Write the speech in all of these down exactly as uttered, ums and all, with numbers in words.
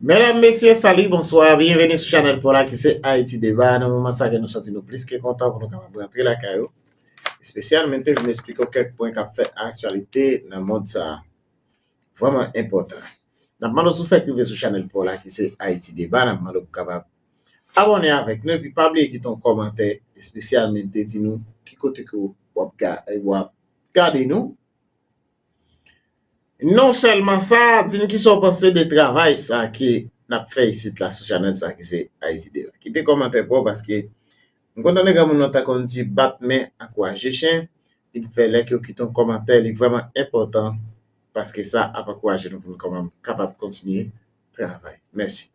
Medam, mesye, salut, bonsoir, byenveni sou chanèl pa w la ki se Haïti Débat. Nan moman sa ke nou santi nou plis ke kontan pou nou kapab rantre lakay ou. Espesyalmente vin eksplike w kèk pwen k ap fè aktyalite nan mond sa a. Vrèman enpòtan. N ap mande w si w fèk rive sou chanèl pa w la ki se Haïti Débat, n ap mande w pou w kapab abòne avèk nou epi pa bliye kite yon kòmantè, espesyalmente di nou ki kote ke w ap ga-, w ap gade nou. Non sèlman sa, di n kisa w panse de travay sa ke n ap fè isit la sou chanèl sa ki se Haïti Débat. Kite kòmantè pa w paske m konn tande granmoun nan ta konn di bat men ankouraje chen, vin fè lè ke w kite yon kòmantè, li vrèman enpòtan paske sa ap ankouraje nou pou nou kapab, kapab kontinye travay. Mèsi.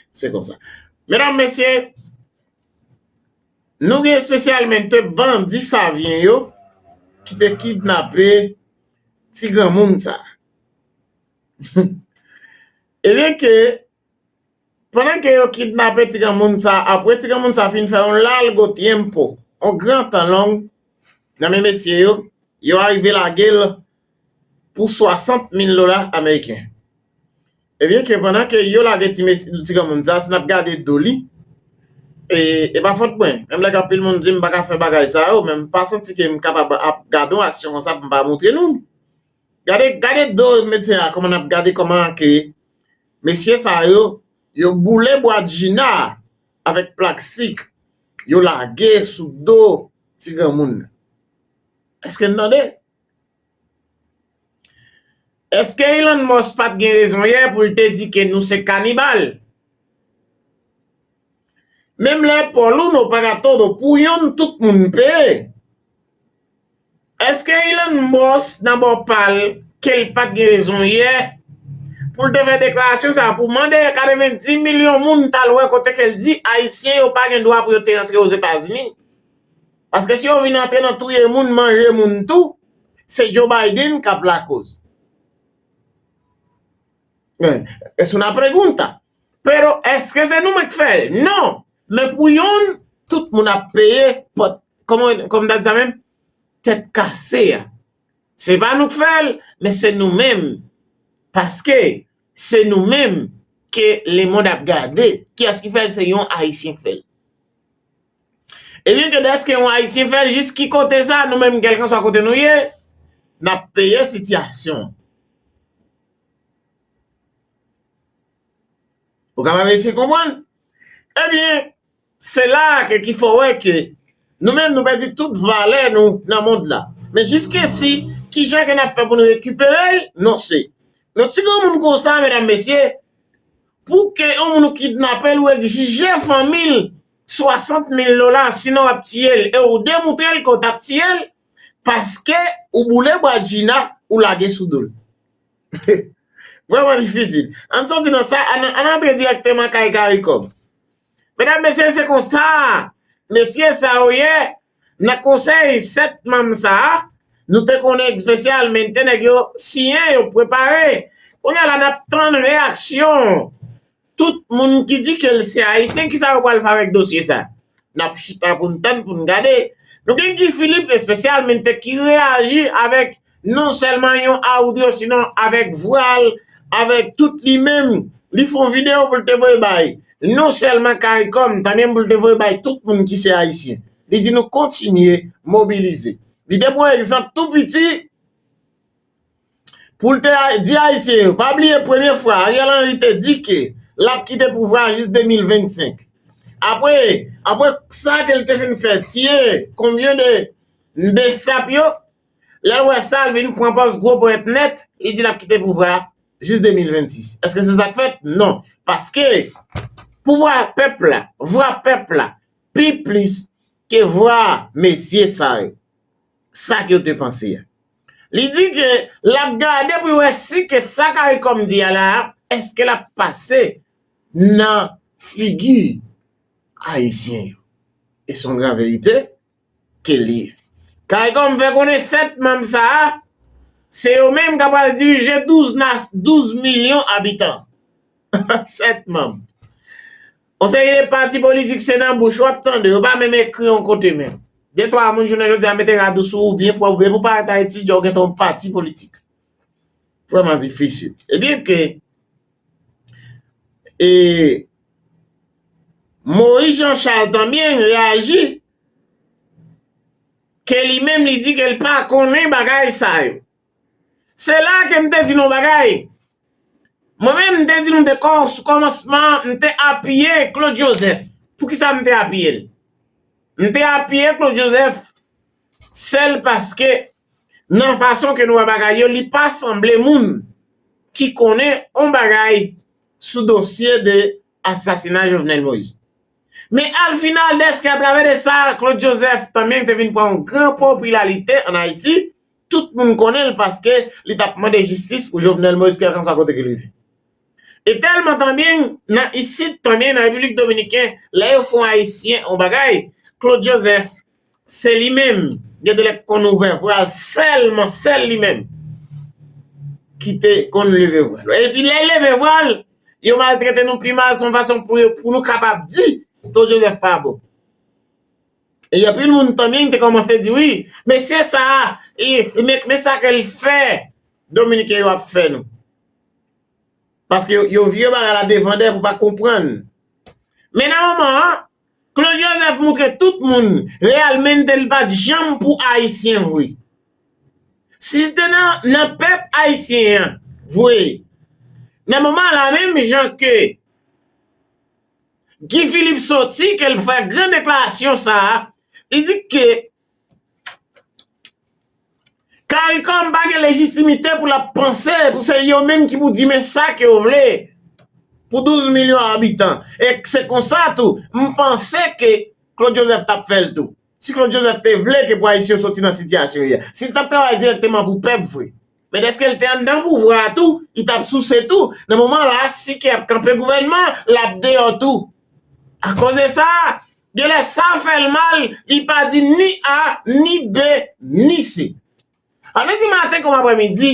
Se konsa. Medam, mesye, nou gen espesyalmente bandi savyen yo ki te kidnape ti granmoun sa. Ebyen ke, pandan ke yo kidnape ti granmoun sa, apre ti granmoun sa fin fè yon largo tiempo, yon gran tan long, nan men mesye yo, yo arive lage l pou swasant mil dola ameriken. Ebyen ke pandan ke yo lage ti mesye, ti granmoun sa, si n ap gade do li, e, e pa fòt mwen. Menm lè anpil moun di m pa ka fè bagay sa yo, men m pa santi ke m kapab ap gade yon aksyon konsa pou m pa montre nou. Gade, gade do medsen an, kòman n ap gade kòman ke mesye sa yo, yo boule bwa djina avèk plak sik, yo lage sou do ti granmoun nan. Èske n tande? Èske Elon Musk pa t gen rezon yè pou l te di ke nou se kanibal? Menm lè Paulo no paga todo, pou yonn tout moun peye. Èske Elon Musk nan bò pa l ke l pa t gen rezon yè pou l te fè deklarasyon sa a pou mande katrevendis milyon moun t al wè kote ke l di Ayisyen yo pa gen dwa pou yo te rantre Ozetazini? Paske si yo vin antre nan touye moun, manje moun tou, se Joe Biden k ap lakoz. Eh, es una pregunta. Pero èske se nou menm k fè l? Non. Men pou yonn, tout moun ap peye pòt, kòman, kòm ta di sa menm? Tèt kase a. Se pa nou k fè l, men se nou menm. Paske se nou menm ke lemonn ap gade. Kiyès ki fè l? Se yon Ayisyen k fè l. Ebyen ke dèske yon Ayisyen fè l, jis ki kote sa, nou menm, kèlkanswa kote nou ye, n ap peye sitiyasyon an. Ou kapab eseye konprann? Ebyen, se la a ke ki fè w wè ke nou menm nou pèdi tout valè nou nan mond la. Men jiskensi, kijan ke n ap fè pou nou rekipere l? Non, se yon ti granmoun konsa, medam, mesye, pou ke yon moun ou kidnape l, ou egzije fanmi l swasant mil dola, sinon w ap tiye l, e ou demontre l ke w t ap tiye l, paske ou boule bwa djina, ou lage sou do l. Vrèman difisil. Ann soti nan sa, ann, ann antre dirèkteman kay Caricom. Medam, mesye, se konsa, mesye sa yo ye, nan konsèy sèt manm sa a, nou te konnen espesyalmente nèg yo siyen, yo prepare. Kounye a la, n ap tann reyaksyon tout moun ki di ke l se Ayisyen, kisa yo pral fè avèk dosye sa? N ap chita pou n tann, pou n gade. Nou gen Guy Philippe espesyalmente ki reyaji avèk non sèlman yon audio, sinon avèk vwa l, avèk tout li menm. Li fè yon videyo pou l te voye bay non sèlman Caricom, tanmen pou l te voye bay tout moun ki se Ayisyen. Li di nou kontinye mobilize. Li te pran egzanp tou piti pou l te a-, di Ayisyen yo, pa bliye premye fwa Ariel Henry te di ke l ap kite pouvwa a jis de mil vennsenk. Apre, apre sa ke l te fin fè, tiye konbyen de besap yo, lè l wè sa, l vin pran pòz gwo pwent nèt, li di l ap kite pouvwa a jis de mil vennsis. Èske se sa k fèt? Non. Paske pouvwa pèp la, vwa pèp la, pi plis ke vwa mesye sa yo. Sa ke yo te panse a. Li di ke l ap gade pou l wè si ke sa Caricom di a la a, èske l ap pase nan figi Ayisyen yo. E se yon gran verite ke l ye. Caricom fè konnen sèt manm sa a, se yo menm k ap al dirije douz nas-, douz milyon abitan. Sèt manm. Yon seri de pati politik, se nan bouch w ap tande, yo pa menm ekri yon kote menm. De twa moun jounen jodi a mete rad ou sou ou byen pwòp, depi w parèt Ayiti, djòl w gen yon pati politik. Vrèman difisil. Ebyen ke, e, Moïse Jean Charles tanbyen reyaji ke li menm li di ke l pa konnen bagay sa yo. Se la ke m te di nou bagay. Mwen menm, m te di nou de kò, sou kòmansman, m te apiye Claude Joseph. Poukisa m te apiye l? M te apiye Claude Joseph sèl paske nan fason ke nou wè bagay yo, li pa sanble moun ki konnen on bagay sou dosye de asasina Jovenel Moïse. Men al final, dèske atravè de sa, Claude Joseph tanbyen te vin pran yon gran popilarite ann Ayiti, tout moun konnen l paske li t ap mande jistis pou Jovenel Moïse kèlkanswa kote ke l rive. E tèlman tanbyen, nan isit, tanbyen nan Repiblik Dominiken, lè yo fè yon Ayisyen yon bagay, Claude Joseph, se li menm, gen de lè k konn ouvè vwa l, sèlman, sèl li menm ki te konn leve vwa l. Epi lè l leve vwa l, yo maltrete nou pi mal, se yon fason pou yo, pou nou kapab di Claude Joseph pa bon. E anpil moun tanbyen te kòmanse di, wi, mesye sa a, e, men, men sa ke l fè, Dominiken yo ap fè nou. Paske yo, yo vye bagay la devan dèyè pou pa konprann. Men nan moman an, Claude Joseph moutre tout moun realmente li pa t janm pou Ayisyen vre. Si l te nan, nan pèp ayisyen an vre, nan moman la, menm jan ke Guy Philippe soti, ke l fè gran deklarasyon sa a, li di ke CARICOM pa gen lejitimite pou l ap panse, pou se yo menm ki pou di men sa ke yo vle pou douz milyon abitan. E se konsa tou, m panse ke Claude Joseph t ap fè l tou. Si Claude Joseph te vle ke pou Ayisyen yo soti nan sitiyasyon yo ye a, si l t ap travay dirèkteman pou pèp vre. Men dèske l te anndan pouvwa a tou, li t ap souse tou. Nan moman la, si ke ap kanpe gouvènman, l ap deyò tou. Akoz de sa, genlè sa fè l mal, li pa di ni A, ni B, ni C. An nou di maten kòm aprèmidi,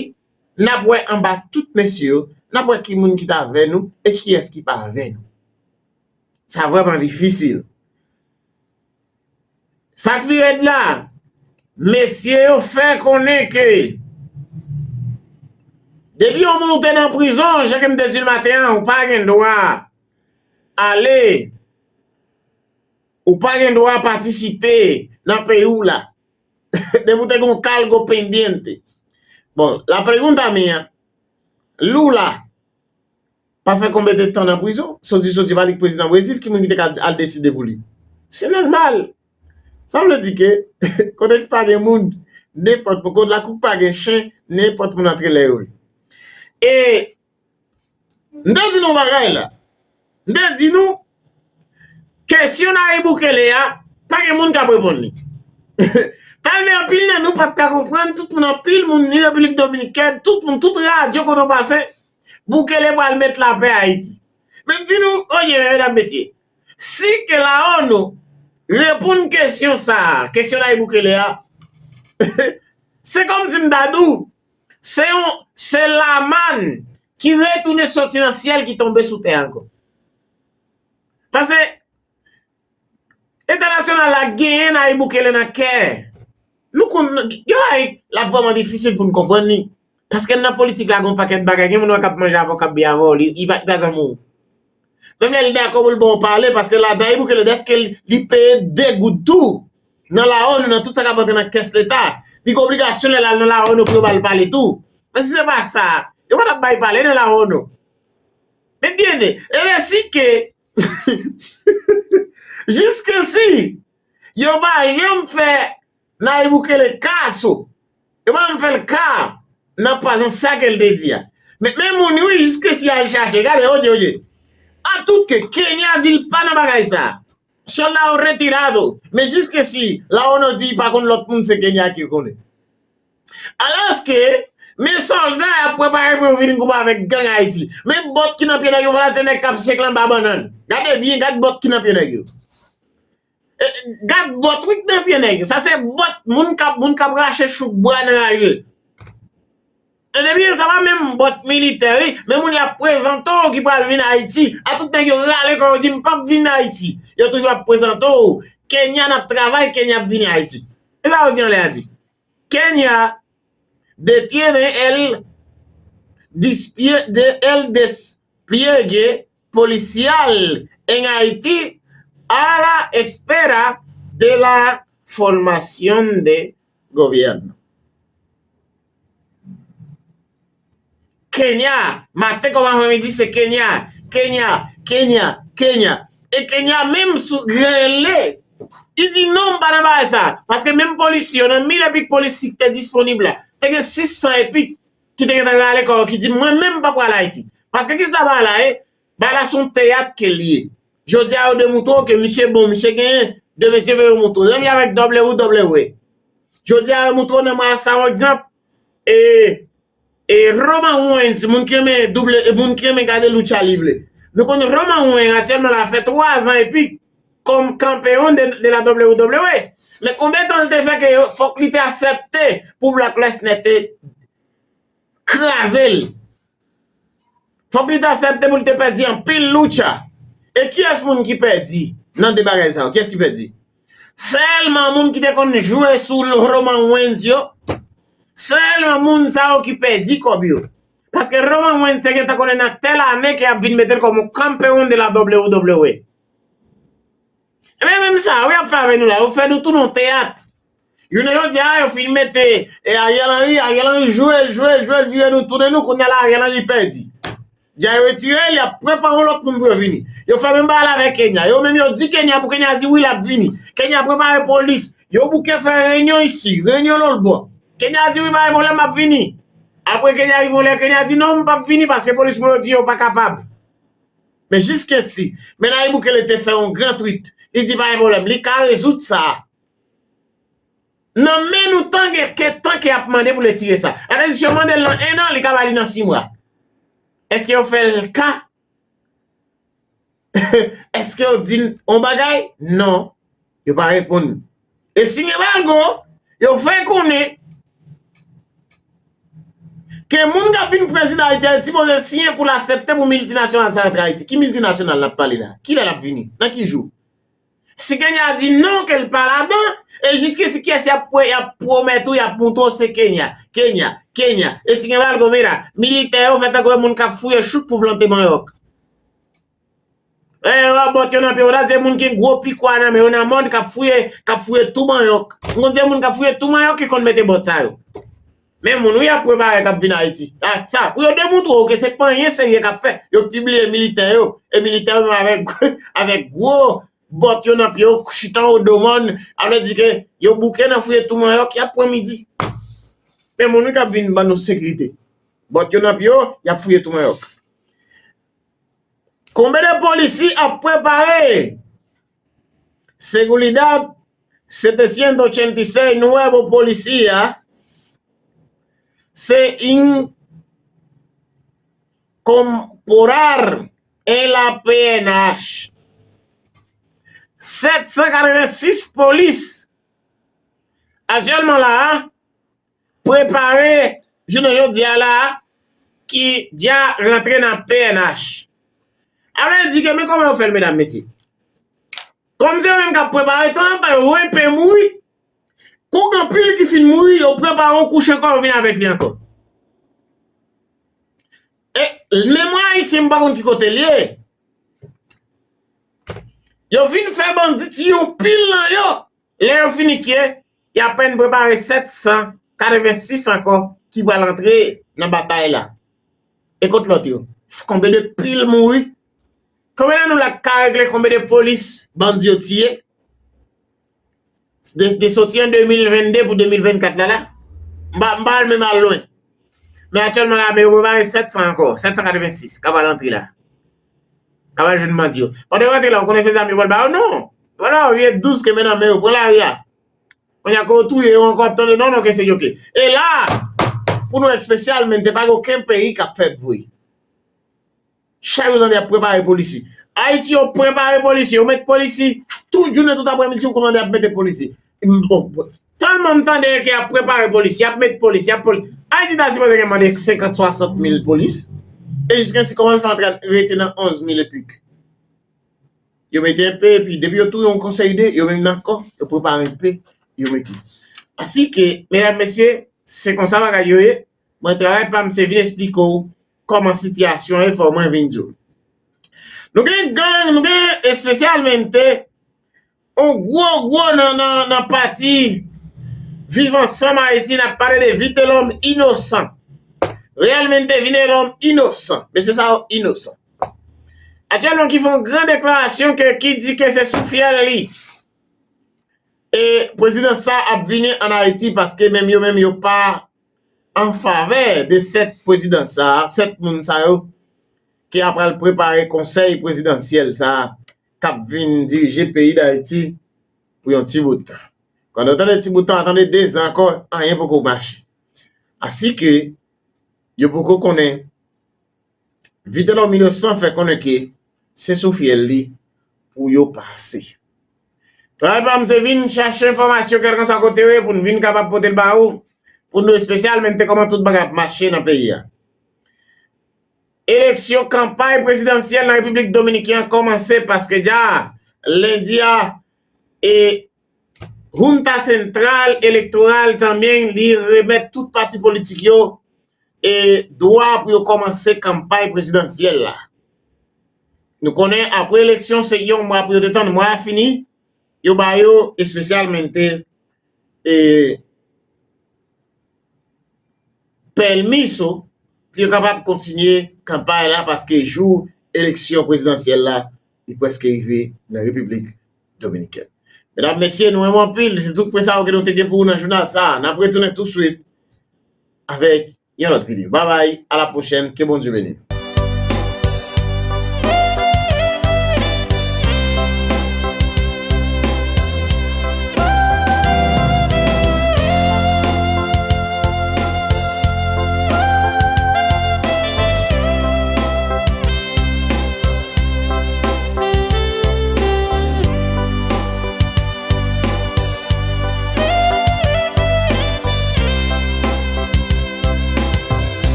n ap wè anba tout mesye yo, n ap wè ki moun ki t avè nou e kiyès ki pa avè nou. Sa vrèman difisil. Sa k pi rèd la, mesye yo fè konnen ke depi yon moun ou te nan prizon, jan ke m te di l maten an, ou pa gen dwa ale, ou pa gen dwa patisipe nan peyi w la. Depi w te gen yon cargo pendiente. Bon, la pregunta mía, Lula pa fè konbyen de tan nan prizon? Soti, soti pa li k prezidan Brezil, ki moun ki te ka al deside pou li? Se nòmal. Sa vle di ke kote k pa gen moun, nenpòt moun, kote lakou k pa gen chen, nenpòt moun antre lè yo vle. E m te di nou bagay la. M te di nou, kesyon Nayib Bukele a, pa gen moun k ap reponn li. Talvè anpil nan nou pa t ka konprann, tout moun, anpil moun, ni Repiblik Dominikèn, tout moun, tout radyo kote w pase, Bukele pral met lapè Ayiti. Men m di nou, oke, medam, mesye, si ke la onu reponn kesyon sa a, kesyon Nayib Bukele a, se kòmsi m ta di w, se yon, se Laman ki retounen soti nan syèl ki tonbe sou tè ankò. Paske entènasyonal la genyen Nayib Bukele nan kè. Nou konn, gen bagay, l ap vrèman difisil pou n konprann li. Paske nan politik la, gen yon pakèt bagay, gen moun wè k ap manje avòka byen avè w, li, li pa, li pa zanmi w. Menm lè li dakò pou l ba w pale, paske la, Nayib Bukele, dèske li, li peye de goud tou, nan la onu, nan tout sa k ap antre nan kès leta, li gen obligasyon lè l al nan la onu pou yo ba l pale tou. Men si se pa sa, yo pa t ap bay pale nan la onu. Men byen de, e si ke, jiske si, yo pa janm fè Nayib Bukele kaso. Yo pa janm fè l ka nan pazan sa ke l te di a. Men, men moun wi, jiske si al chache, gade, oje, oje. An tout ke, Kenya di l pa nan bagay sa. Soldado retirado. Men jiske si, la onu di pa konn lòt moun, se Kenya ki konnen. Alòske, men sòlda y ap prepare pou yo vin konba avèk gang Ayiti. Men bòt ki nan pye nèg yo, vwala se nèg k ap sèk lan ba bannann. Gade byen, gad bòt ki nan pye nèg yo. E, gad bòt wi k nan pye nèg yo. Sa se bòt moun k ap, moun k ap rache chouk bwa nan raje. Tande byen, sa pa menm bòt militè wi, men moun y ap prezante w ki pral vin Ayiti. A tout nèg yo rale kò yo di m p ap vin Ayiti. Yo toujou ap prezante w. Kenya n ap travay, Kenya ap vini Ayiti. E sa yo di anlè a di? Kenya detiene el dispie-, de, el despliegue policial en Haití a la espera de la formación de gobierno. Kenya, maten kòm aprèmidi se Kenya, Kenya, Kenya, Kenya. E Kenya menm sou rele, li di non, m pa nan bagay sa. Paske menm polis yo, nan mil epi polis ki te disponib la, te gen sis san epi ki te gentan rale kò yo, ki di mwen menm m pa pral Ayiti. Paske ki sa bagay la ye? Bagay la se yon teyat ke l ye. Jodi a yo demontre w ke misye bon, misye genyen, demen se vre yo montre w. Zanmi avèk W W E. Jodi a yo montre w nan mwa sa yon egzanp. E, e Roman Reigns, moun ki renmen double, e moun ki renmen gade lucha libre. Nou konn Roman Reigns aktyèlman la fè twa zan epi kòm kanpeyon de, de la W W E. Men konbyen tan l te fè ke yo, fòk li te aksepte pou Brock Lesnar te kraze l? Fòk li te aksepte pou l te pèdi anpil lucha. E kiyès moun ki pèdi nan de bagay sa yo? Kiyès ki pèdi? Sèlman moun ki te konn jwe sou Roman Reigns yo. Sèlman moun sa yo ki pèdi kòb yo. Paske Roman Reigns te gentan konnen nan tèl ane ke y ap vin mete l kòm yon kanpeyon de la W W E. Ebyen, menm sa, wi, y ap fè avèk nou la. Yo fè nou tounen yon teyat. Jounen jodi a, yo fin mete, e, Ariel Henry, Ariel Henry jwe l, jwe l, jwe l, vire nou, tounen nou, kounye a la, Ariel Henry pèdi. Dja yo retire l, y ap prepare yon lòt moun pou yo vini. Yo fè menm bagay la avèk Kenya. Yo menm yo di Kenya pou Kenya di wi, l ap vini. Kenya prepare polis. Yo bouke fè reyinyon isi, reyinyon lòt bò. Kenya di wi, pa gen pwoblèm, m ap vini. Apre Kenya rive yon lè, Kenya di non, m p ap vini paske polis mwen yo di yo pa kapab. Men jiskensi, men Nayib Bukele te fè yon gran twit. Li di pa gen pwoblèm, li ka rezoud sa. Nan men nou tan ke, ke tan ke y ap mande pou l retire sa. Atensyon, mande l nan en an, li ka ba li nan sis mwa. Èske yo fè l ka? Èske yo di n yon bagay? Non. Yo pa reponn. E si gen enbargo, yo fè konnen ke moun k ap vin prezidan Ayiti a, li sipoze siyen pou l aksepte pou miltinasyonal sa rantre Ayiti. Ki miltinasyonal n ap pale la? Kilè l ap vini? Nan ki jou? Si Kenya di non, ke l pa ladan, e jiskisi kiyès y ap pwe-, y ap pwomèt ou, y ap montre w se Kenya, Kenya, Kenya. E si gen enbargo, mira, militè yo fè tankou se moun k ap fouye chouk pou plante manyòk. E, yo ap bòt yo nan pye, ou ta di se moun ki gwo pikwa nan men yo nan mòn k ap fouye, k ap fouye tou manyòk. M konn se moun k ap fouye tou manyòk ki konn mete bòt sa yo. Men moun, wi, y ap prepare k ap vin Ayiti. A, sa, pou yo demontre w ke se pa anyen serye k ap fèt. Yo pibliye militè yo, e militè yo menm avèk, avèk gwo bòt yo nan pye yo, chita anwo do mòn, sa vle di ke yo bouke nan fouye tou manyòk, y ap pran midi. Men moun, wi, k ap vin ban nou sekirite. Bòt yo nan pye yo, y ap fouye tou manyòk. Konbyen de polisi ap prepare? Seguridad setecientos ochenta y seis, nuevo policía se incorporar en la P N H. Sèt san katrevensis polis aktyèlman la a, prepare jounen jodi a la a, ki dja rantre nan P N H. Sa vle di ke men kòman yo fè l, medam, mesye. Kòm se yo menm k ap prepare, tanzantan yo wenpe mouri. Kou gen anpil ki fin mouri, yo prepare yon kouch ankò, yo vin avèk li ankò. E memwa ayisyen, m pa konn ki kote l ye. Yo fin fè bandi tiye yon pil nan yo. Lè yo fini tiye, y apèn prepare sèt san katrevensis ankò ki pral antre nan batay la. E kot lòt yo? Konbyen de pil mouri? Konbyen nan nou la k ka regle konbyen de polis bandi yo tiye? De, de soti an de mil vennde pou de mil vennkat la, la. M pa, m pa al menm al lwen. Men aktyèlman la, men yo prepare sèt san ankò, sèt san katrevensis, k ap al antre la. K ap al jwenn bandi yo. Pandan yo rantre la, ou konnen se zam yo pral ba yo? Non. Yo pral ba yo vye douz kenbe nan men yo, pran lari a. Kounye a, ke yo touye yo ankò, ap tande, non, non, ke se yo ke. E la, pou nou espesyalman, te pa gen okenn peyi k ap fèt vre. Chak jou tande y ap prepare polisi. Ayiti, yo prepare polisi, yo met polisi. Tout jounen, tout aprèmidi, ou konn tande y ap mete polisi. M, bon, bon. Tèlman m tande ke y ap prepare polisi, y ap met polisi, y ap poli-, Ayiti ta sipoze gen mande senkant, swasant mil polis. E jiskansi kòman l fè antre rete nan onz mil epi? Yo mete enpe, epi depi yo touye yon konsèy de, yo menm nan kò, yo prepare enpe, yo mete. Asike, medam, mesye, se konsa bagay yo ye. Mwen, travay pa m, se vin esplike w kòman sitiyasyon an ye, fò mwen vin di w. Nou gen gang, nou gen espesyalmente yon gwo, gwo nan, nan, nan pati Viv Ansanm Ayiti, n ap pale de Vitelhomme Innocent. Realmente Vitelhomme Innocent. Mesye sa yo inosan. Aktyèlman ki fè yon gran deklarasyon ke, ki di ke se sou fyèl li e prezidans sa ap vini ann Ayiti, paske menm yo menm yo pa an favè de sèt prezidans sa, sèt moun sa yo ki ap pral prepare konsèy prezidansyèl sa k ap vin dirije peyi Dayiti pou yon ti bout tan. Kan nou tande ti bout tan, tande dezan ankò, anyen poko mache. Asike yo poko konnen Vitelhomme Innocent fè konnen ke se sou fyèl li pou yo pase. Travay pa m se vin chache enfòmasyon kèlkanswa kote yo ye pou n vin kapab pote l ba ou, pou nou espesyalmente kòman tout bagay ap mache nan peyi a. Eleksyon, kanpay prezidansyèl nan Repiblik Dominiken an kòmanse paske dja lendi a, e Junta Central Electoral tanmen li remèt tout pati politik yo e dwa pou yo kòmanse kanpay prezidansyèl la. Nou konnen apre eleksyon se yon mwa pou yo te tann mwa a fini, yo ba yo espesyalmente e pèmiso pou yo kapab kontinye kanpay la paske jou eleksyon prezidansyèl la li prèske rive nan Repiblik Dominikèn. Medam, mesye, nou renmen anpil. Se tout pwen sa yo ke nou te gen pou ou nan jounal sa a. N ap retounen touswit avèk yon lòt videyo. Babay, a la pwochèn, ke Bondye beni nou.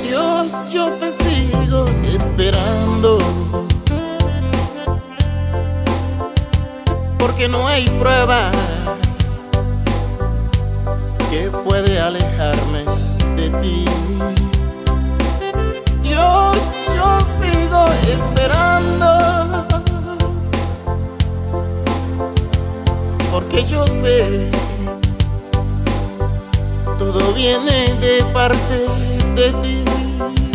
Dios, yo te sigo esperando, porque no hay pruebas que puede alejarme de ti. Dios, yo sigo esperando, porque yo sé todo viene de parte de ti.